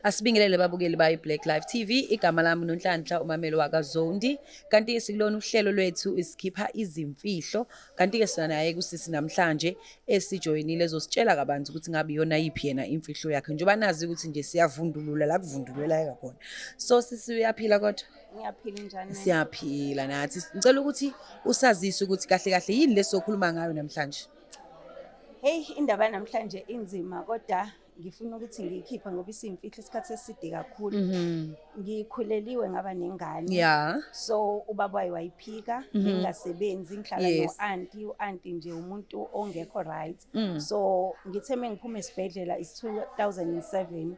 Asibingelele babukeli bayi Black Life TV. Igama lami Nonhlanhla umamelo wakaZondi. Kanti sikulona uhlelo lwethu isikhipha izimfihlo. Kanti ke sinaye kusisi namhlanje esijoyinile ezositshela kabanzi ukuthi ngabe iyona yiphi yena imfihlo yakhe. Njengoba nazi ukuthi nje siyavundulula la kuvunduleleka khona. So sisi, uyaphila kodwa? Ngiyaphila, njani? Siyaphila nathi. Ngicela ukuthi usazise ukuthi kahle kahle yini lesokhuluma ngayo namhlanje. Hey, indaba namhlanje inzima, kodwa ngifuna ukuthi ngiyikhiphe ngoba isiyimfihlo isikhathi eside kakhulu. Ngikhuleliwe, ngaba nengane. So ubaba wayo wayiphika, ngingasebenzi, ngihlala no-aunty, u-aunty nje umuntu ongekho right. So ngithe mengiphuma esibhedlela is 2007.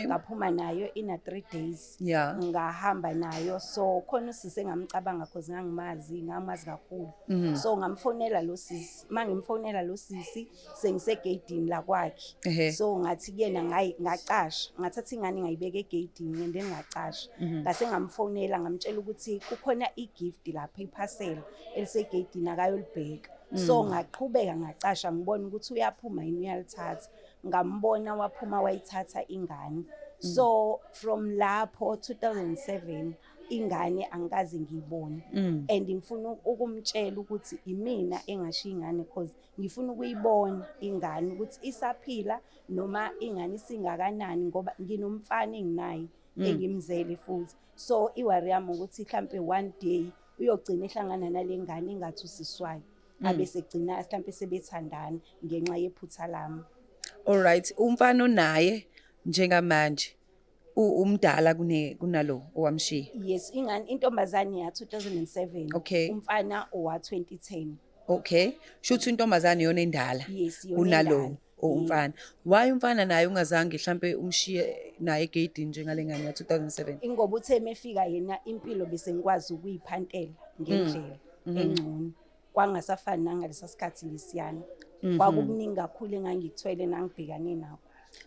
Ngaphuma nayo ina 3 days. Ngahamba nayo, so khona usisi engamcabanga cause ngangimazi, ngamazi kakhulu. So ngamfonela lo sisi, mangimfonela lo sisi sengisegeyidini lakwakhe. So ngathi kuyena ngayi ngacasha, ngathatha ingane ngayibeka egeyidini and then ngacasha. Ngase ngamfonela, ngamtshela ukuthi kukhona igift lapha, iparcel elisegeyidini, akayolibheka. So ngaqhubeka ngacasha ngibona ukuthi uyaphuma yini uyalithatha. Ngambona waphuma wayithatha ingane. So from lapho 2007 ingane angikaze ngiyibone and ngifuna ukumtshela ukuthi imina engashiya ingane cause ngifuna ukuyibona ingane ukuthi isaphila noma ingane isingakanani, ngoba nginomfana enginaye engimzele futhi. So iworry yami ukuthi mhlampe one day uyogcina ehlangana nale ngane engathi usiswayo, abe segcina mhlampe sebethandana ngenxa yephutha lami. Alright, umfana onaye njengamanje umdala kune kunalo owamshiya? Yes, ingane intombazane ya 2007. Umfana owa 2010. Okay. Shuthi intombazane iyona endala Yes, iyona kunalo endala. umfana. Why umfana naye ungazange mhlambe umshiye naye egeyidini njengale ngane ya 2007? Ingoba uthe mefika yena impilo bese ngikwazi ukuyiphantela ngendlela engcono, kwangasafani nangalesa sikhathi lesiyana, kwakukuningi kakhulu engangikuthwele nangibhekane nakho.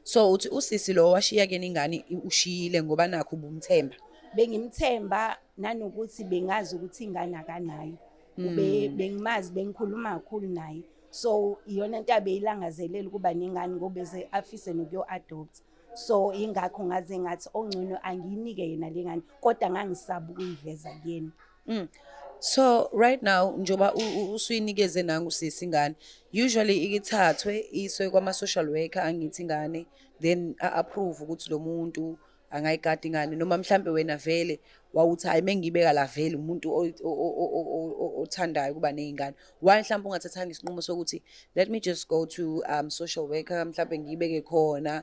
So uthi usisi lo washiya ke ingane ushiyile ngoba nakho ubumthemba. Bengimthemba, nanokuthi bengazi ukuthi ingane akanayo. Ube bengimazi, bengikhuluma kakhulu naye, so iyona nto abeyilangazelela ukuba nengane ngoba eze afise nokuyo-adopt. So ingakho ngaze ngathi ongcono angiyinike yena le ngane, kodwa ngangisaba ukuyiveza kuyena. So right now njoba usuyinikeze nangu sisi ingane, usually ikithathwe iswe kwama social worker, angithi ingane, then a-approve ukuthi lo muntu angayigada ingane, noma mhlambe wena vele wawuthi hayi, mengibeka la vele umuntu othandayo ukuba ney'ngane, why mhlawumbe ungathathanga isinqumo sokuthi let me just go to social worker, mhlambe ngiyibeke khona,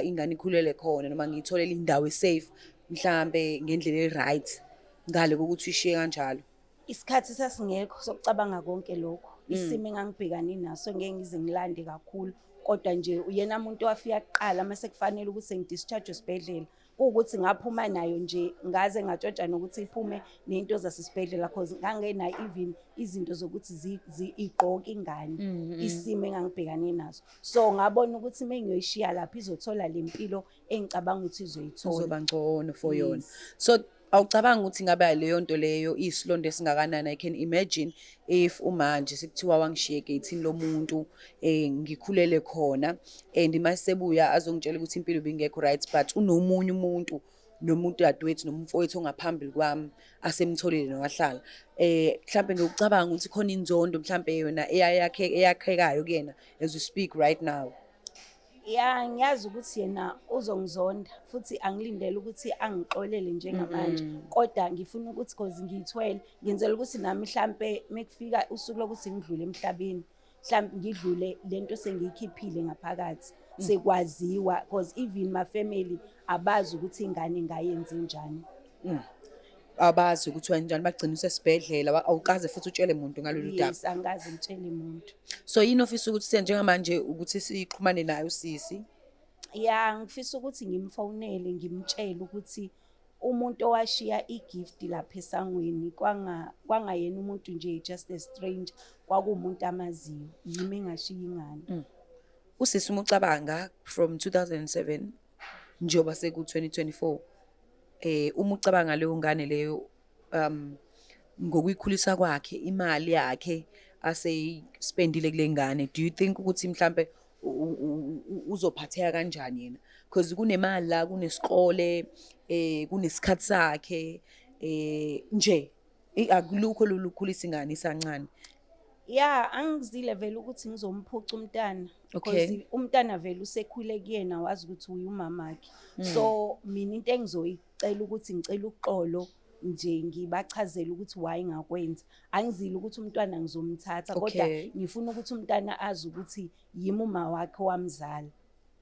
ingane ikhulele khona, noma ngiyitholele indawo esafe mhlambe ngendlela e-right ngale kokuthi uyishiye kanjalo? Isikhathi sasingekho sokucabanga konke lokho. Isimo engangibhekane naso ngeke ngize ngilande kakhulu, kodwa nje uyena muntu owafika kuqala mase kufanele ukuthi ngidischarge esibhedlela, kuwukuthi ngaphuma nayo nje, ngaze ngatshontsha nokuthi iphume ney'nto zasesibhedlela cause ngangenayo even izinto zokuthi igqoke ingane, isimo engangibhekane naso. So ngabona ukuthi uma ngiyoyishiya lapho izothola le mpilo engicabanga ukuthi izoyithola. Izoba ngcono for yona. Yes. So awucabanga ukuthi ngabe leyo nto leyo iyisilonda esingakanani? I can imagine if umanje sekuthiwa wangishiya egeyithini lomuntu, ngikhulele khona, and masebuya azongitshela ukuthi impilo ibingekho right, but unomunye umuntu nomuntu dadewethu noma umfowethu ongaphambili kwami asemtholile nowahlala, mhlambe ngikucabanga ukuthi khona inzondo mhlambe yona eyayakhe eyakhekayo kuyena as we speak right now. Ya, ngiyazi ukuthi yena uzongizonda futhi angilindele ukuthi angixolele njengamanje, kodwa ngifuna ukuthi cause ngiyithwele, ngenzela ukuthi nami mhlampe mekufika usuku lokuthi ngidlule emhlabeni, mhlampe ngidlule lento sengiyikhiphile ngaphakathi sekwaziwa, cause even my family abazi ukuthi ingane ngayenze njani. Abazi ukuthi wenjani, bagcina usesibhedlela, awukaze futhi utshele muntu ngalolu daba? Yes, angikaze ngitshele muntu. So yini ofisa ukuthi siye njengamanje ukuthi sixhumane naye usisi? Ya, ngifisa ukuthi ngimfonele, ngimtshele ukuthi umuntu owashiya igift lapha esangweni kwangayena umuntu nje, just a stranger, kwakuwumuntu amaziyo, yimi engashiya ingane. Usisi, uma ucabanga from 2007 njengoba seku 2024, uma ucabanga leyo ngane leyo, ngokuyikhulisa kwakhe, imali yakhe aseyispendile kule ngane, do you think ukuthi mhlambe uzophatheka kanjani yena? Because kunemali la, kunesikole, kunesikhathi sakhe, nje akulukho lolukhulisa ingane isancane. Ya, angizile vele ukuthi ngizomphuca umntana. Because umntana vele usekhule kuyena, wazi ukuthi uye umamakhe. So mina into engizoyicela ukuthi ngicela uxolo nje, ngibachazele ukuthi why ngakwenza. Angizile ukuthi umntwana ngizomthatha, kodwa ngifuna ukuthi umntana azi ukuthi yimi uma wakhe wamzala.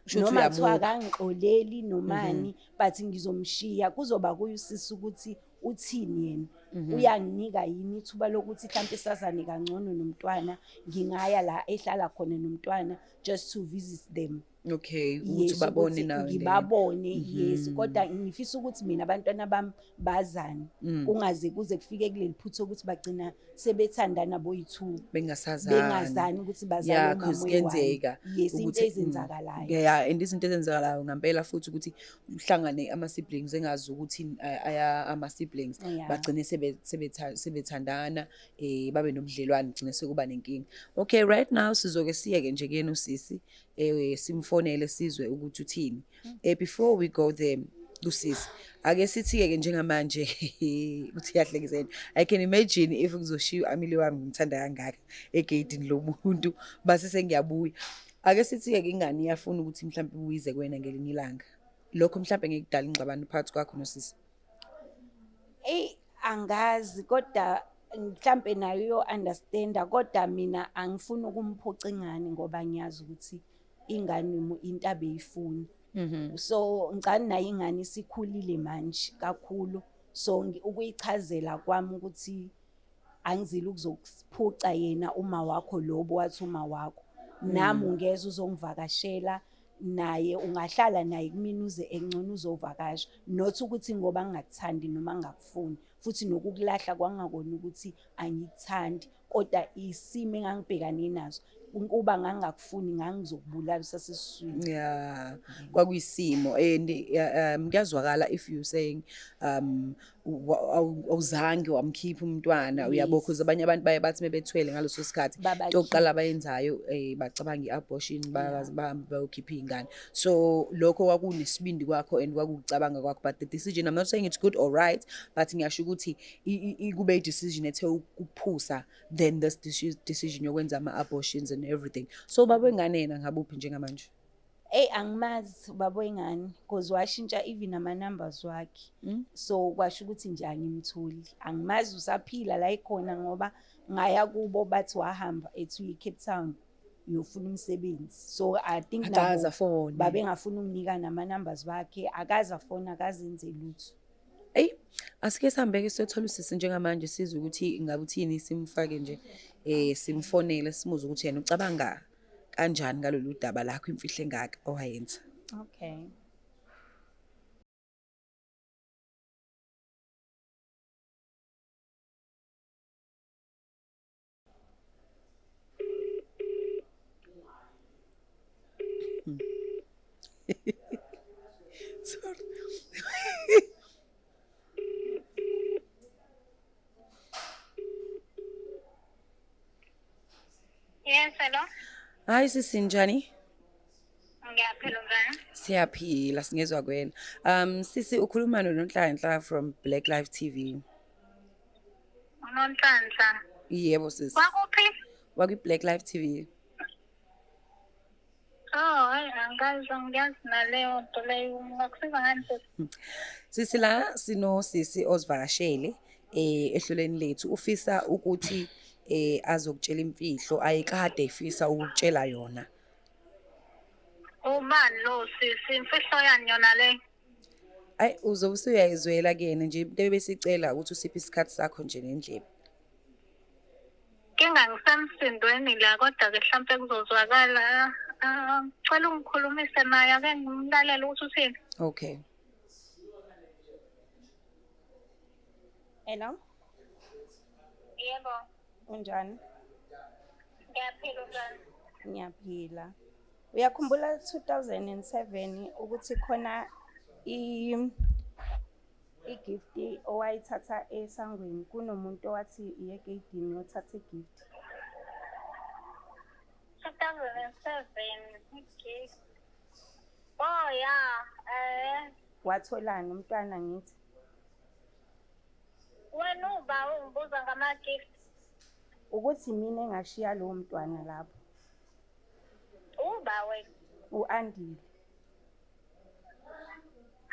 Kusho ukuthi Noma kuthiwa uyamuka. akangixoleli nomani, but ngizomshiya, kuzoba kuye usisi ukuthi uthini yena. Uyanginika yini ithuba lokuthi mhlampe sazane kangcono nomntwana, ngingaya la ehlala khona nomntwana just to visit them. Okay, ukuthi Yes, babone ukuthi nawe then. Ngibabone, yes, kodwa ngifisa ukuthi mina abantwana bami bazane, kungaze kuze kufike kuleli phutha ukuthi bagcina sebethandana boyi-two, bengasazani, bengazani ukuthi bazala yeah, umama 'cause oyi-one. Kuyenzeka Yes, into ukuthi ezenzakalayo. Yeah, and izinto ezenzakalayo ngempela futhi ukuthi uhlangane ama-siblings engazi ukuthi aya ama-siblings, bagcine sebethandana, babe nobudlelwane, gcine sekuba nenkinga. Okay, right now sizoke siyeke nje kuyena usisi, simfonele sizwe ukuthi uthini. Before we go there kusisi, ake sithi-ke njengamanje uthi iyahlekiseni. I can imagine if ngizoshiya u-Amile wami ngimthanda kangaka egeyidini lomuntu, base sengiyabuya. Ake sithi-ke ingane iyafuna ukuthi mhlawumbe uyize kuwena ngelinye ilanga, lokho mhlawumbe ngeke kudala ingxabano phakathi kwakho nosisi? Eyi, angazi, kodwa mhlampe nayo iyo-understanda, kodwa mina angifuni ukumphuca ingane ngoba ngiyazi ukuthi ingane into abeyifuna. So ngicani nayo ingane isikhulile manje kakhulu, so ukuyichazela kwami ukuthi angizile ukuzokuphuca yena uma wakho lobo wathi uma wakho, nami ungeza uzongivakashela naye, ungahlala naye kumina uze engcono uzovakasha, not ukuthi ngoba ngingakuthandi noma ngingakufuni, futhi nokukulahla kwangakona ukuthi angikuthandi, kodwa isimo engangibhekane naso, ukuba ngangingakufuni ngangizokubulala usasesiswini. Yeah, kwakuyisimo and kuyazwakala if you saying awuzange wamkhipha umntwana, uyabo, because abanye abantu baye bathi bebethwele ngaleso sikhathi, Babakhiphe. into yokuqala abayenzayo bacabanga i-abortion, bahambe bayokhipha iy'ngane. So lokho kwakunesibindi kwakho and kwakukucabanga kwakho, but the decision, I'm not saying it's good or right, but ngiyasho ukuthi kube i-decision ethe ukuphusa then this decision yokwenza ama-abortions and everything. So baba wengane yena ngabe uphi njengamanje? Eyi, angimazi ubaba wengane because washintsha even ama-numbers wakhe. So kwasho ukuthi nje angimtholi, angimazi usaphila la ekhona, ngoba ngaya kubo bathi wahamba ethi uyi-Cape Town uyofuna umsebenzi, so I think Akaze nabo afone. Babengafuni ukunginika nama-numbers wakhe, akaze afone, akazenze lutho. Eyi, asike sihambe-ke siyothola usisi njengamanje, sizwe ukuthi ngabe uthini, simfake nje, simfonele, simuzwe ukuthi yena ucabanga kanjani ngalolu daba lakho, imfihlo engaka owayenza. Okay. Sorry. Yes, hello. Hayi sisi, njani? Ngiyaphila, njani? Siyaphila, singezwa kwena. Sisi, ukhuluma noNhlanhla from Black Life TV. UNonhlanhla. Yebo sisi. Kwakuphi? Wakwi Black Life TV. Oh, hayi angazi, angiyazi naleyo nto leyo. Ungakusiza ngani sisi? Sisi, la sino sisi ozivakashele ehlelweni lethu, ufisa ukuthi azokutshela imfihlo ayikade efisa ukukutshela yona. Ubani lo sisi? Imfihlo yani yona le? Ayi, uzobe usuyayizwela kuyena nje, into ebesicela ukuthi usiphe isikhathi sakho nje nendlebe. Inkinga ngisemsindweni la, kodwa ke mhlampe kuzozwakala. Ah, cela ungikhulumise naye, ake ngimlalele ukuthi uthini. Okay. Hello. Yebo. Unjani? Ngiyaphila, njani? Ngiyaphila. Uyakhumbula 2007 ukuthi khona i-gift owayithatha esangweni, kunomuntu owathi iye egeyidini uyothatha i-gift? 2007 gift. Oh ya, Watholani umntwana ngithi? Wena uba ungibuza ngama-gift. Ukuthi mina engashiya lowo mntwana lapho. Uba wena. U-Andile.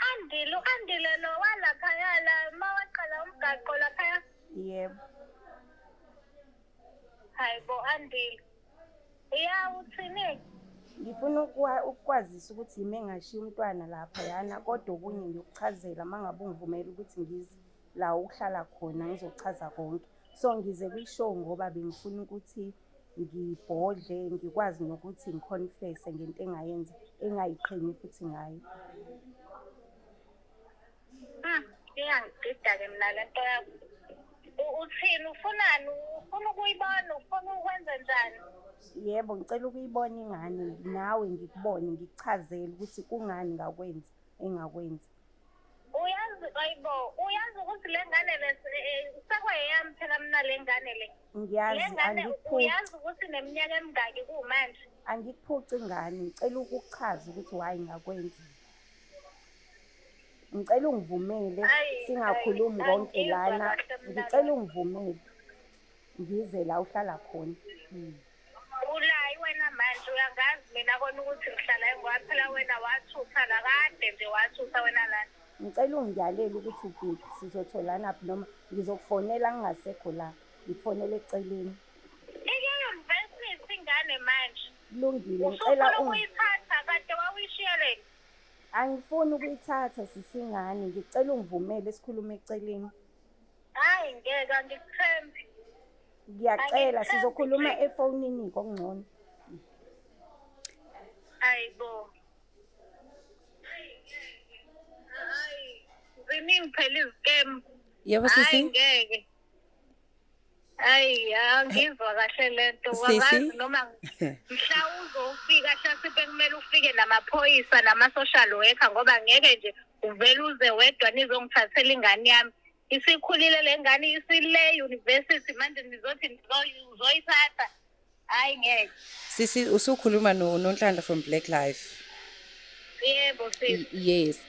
Andile, u-Andile lo walaphaya la mawaqala umgaqo laphaya. Yebo. Hayi bo Andile. Ya, uthini? Ngifuna ukukwazisa ukuthi yimi engashiya umntwana lapha yana, kodwa okunye ngiyokuchazela uma ngabe ungivumela ukuthi ngize la uhlala khona, ngizochaza konke. So ngize kwi-show ngoba bengifuna ukuthi ngibhodle, ngikwazi nokuthi ngi-confess-e ngento engayenza, engayiqhenyi futhi ngayo. Iyangidida-ke mina le nto yakho. Uthini, ufunani, ufuna ukuyibona, ufuna ukwenza njani? Yebo, ngicela ukuyibona ingane, nawe ngikubone, ngikuchazele ukuthi kungani ngakwenza engakwenza. Uyazi, ayibo, uyazi ukuthi le ngane le sekweyami phela mina le ngane le. Ngiyazi. Le ngane angikuphuci. Uyazi ukuthi neminyaka emingaki kumanje? Angikuphuci ingane, ngicela ukuchaza ukuthi why ngakwenza. Ngicela ungivumele Ayi, singakhulumi ayi, konke angizwa lana. kahle mina Ngicela la. ungivumele ngize la uhlala khona. Ulayi wena manje, uyangazi mina kona ukuthi ngihlala ngoba phela wena wathutha la kade nje, wathutha wena lana. Ngicela ungiyalele ukuthi ukuphi, sizotholana phi, noma ngizokufonela ngingasekho la, ngikufonele eceleni. Ike-university ingane manje. Kulungile, ngicela Usufuna ungi ukuyithatha kade wawuyishiyeleni? Angifuni ukuyithatha sisingane, ngicela ungivumele sikhulume eceleni. Hhayi ngeke, angikuthembi. Ngiyacela, Angikuthembi sizokhuluma nje. efonini kokungcono. Hayi bo. Hayi, ziningi phela izi-scam. Yebo, Hhayi sisi. ngeke. Hayi, angizwa kahle le nto. Sisi. Angazi noma mhla uzofika hlasimpe kumele ufike namaphoyisa nama-social worker, ngoba ngeke nje uvele uze wedwa nizongithathela ingane yami. Isikhulile le ngane, isile university manje, nizothi uzoyithatha. Hhayi ngeke. Sisi, usukhuluma no Nonhlanhla from Black Life. Yebo sisi. Yes.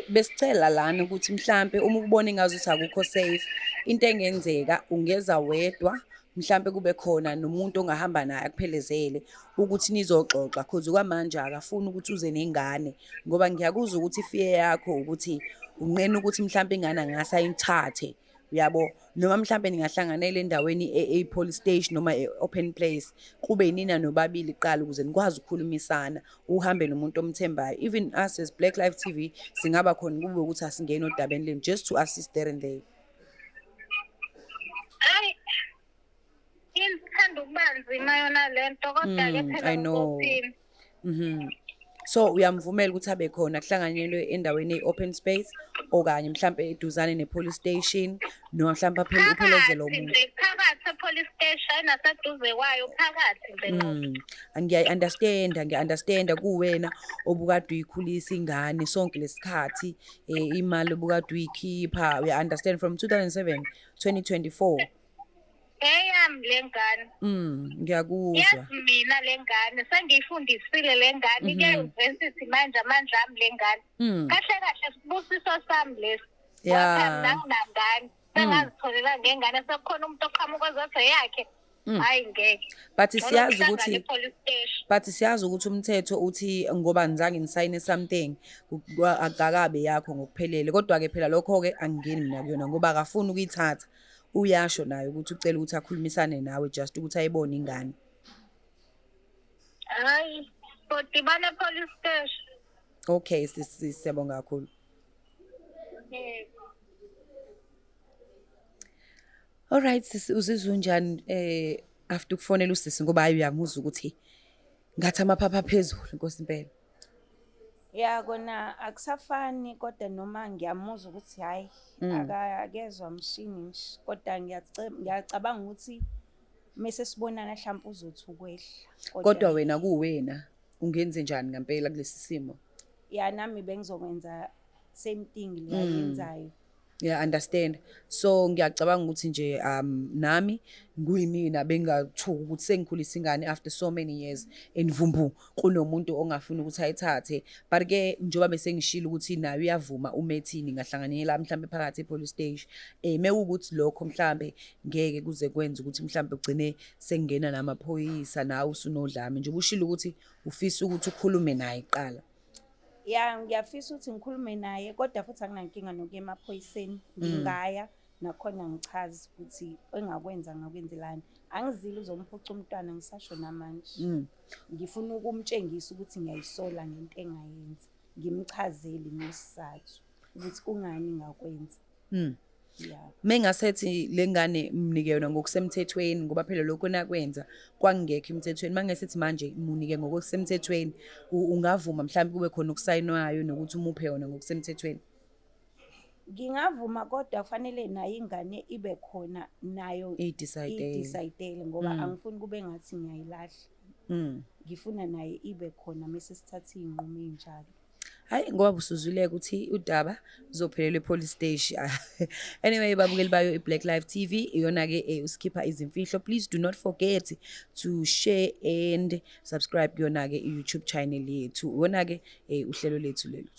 Besicela lana ukuthi mhlambe uma ukubona ingazuthi akukho safe, into engenzeka ungeza wedwa, mhlambe kube khona nomuntu ongahamba naye akuphelezele ukuthi nizoxoxa, cause kwamanje akafuni ukuthi uze nengane, ngoba ngiyakuzwa ukuthi i-fear yakho ukuthi unqena ukuthi mhlambe ingane angase ayithathe, uyabo, noma mhlambe ningahlanganela endaweni e-police station noma e-open place, kube yinina nobabili kuqala ukuze nikwazi ukukhulumisana, uhambe nomuntu omthembayo. Even us as Black Life TV singaba khona, kube ukuthi asingeni odabeni lenu, just to assist there and there. Hayi, ithanda ukuba nzima yona le nto, kodwa-ke phela I know. ngizothini? So uyamvumela ukuthi abe khona, kuhlanganyelwe endaweni e-open space okanye mhlambe eduzane ne-police station, noma mhlambe uphelezele Phakathi umuntu. nje, phakathi e-police station naseduze kwayo, phakathi nje ngqo. Ngiyayi-understand-a, ngiya-understand-a kuwena obukade uyikhulisa ingane sonke lesikhathi, imali obukade uyikhipha, uya-understand, from 2007, 2024. Eyami le ngane. Ngiyakuzwa. Yazi mina le ngane sengiyifundisile le ngane, ike-university manje, amandla ami le ngane. Kahle kahle sibusiso sami lesi. Ngoba mina anginangane, sengazitholela ngengane, sekukhona umuntu oqhamuka ozothi eyakhe. Hhayi ngeke. But Ngcono siyazi kuhlangane ukuthi e-police station. But siyazi ukuthi umthetho uthi ngoba nizange nisayine something, akakabe yakho ngokuphelele. Kodwa-ke phela lokho-ke angingeni mina kuyona, ngoba akafuni ukuyithatha. Uyasho naye ukuthi ucela ukuthi akhulumisane nawe just ukuthi ayibone ingane. Hhayi, sodibana e-police station. Okay, sisi, siyabonga kakhulu. Yebo. Alright sisi, uzizwa unjani after ukufonela usisi, ngoba hayi uyamuzwa ukuthi ngathi amaphapha phezulu, Nkosi impela. Ya kona akusafani, kodwa noma ngiyamuzwa ukuthi hhayi akezwa mshini nje, kodwa ngiyacabanga ukuthi mese sibonana mhlawumbe uzothi ukwehla. Kodwa wena kuwena ungenze njani ngempela kulesi simo? Ya, nami bengizokwenza same thing le ayenzayo. Yeah, understand. So ngiyacabanga ukuthi nje nami kuyimina bengathuka ukuthi sengikhulisa ingane after so many years and vumbu kunomuntu ongafuni ukuthi ayithathe. But ke njengoba bese ngishilo ukuthi nayo uyavuma umethini ngahlanganyela mhlambe phakathi e-police station. Mewukuthi lokho mhlambe ngeke kuze kwenze ukuthi mhlambe ugcine sengena namaphoyisa nawe usunodlame, njengoba ushilo ukuthi ufisa ukuthi ukhulume naye kuqala. Ya, ngiyafisa ukuthi ngikhulume naye, kodwa futhi anginankinga nokuya emaphoyiseni. Ngingaya nakhona ngichaze ukuthi engakwenza ngakwenzelani. Angizile uzomphuca umntwana, ngisasho namanje. Ngifuna ukumtshengisa ukuthi ngiyayisola ngento engayenza, ngimchazele nesizathu ukuthi kungani ngakwenza. Ya. Mengasethi lengane mnike yona ngokusemthethweni, ngoba phela lokho nakwenza kwangekho emthethweni, mangesethi manje munike ngokusemthethweni, ungavuma mhlawumbe kube khona okusayinwayo nokuthi umuphe yona ngokusemthethweni? Ngingavuma, kodwa kufanele nayo ingane ibe khona nayo, i-decide. I-decide, ngoba angifuni kube ngathi ngiyayilahla. Ngifuna naye ibe khona mase sithatha iy'nqumo ey'njalo. Hayi, ngoba usuzwile ukuthi udaba uzophelela e-police station. Anyway, babukeli bayo i-Black Life TV, iyona-ke usikhipha izimfihlo. Please do not forget to share and subscribe kuyona-ke i-YouTube channel yethu. Iyona-ke uhlelo lethu lelo.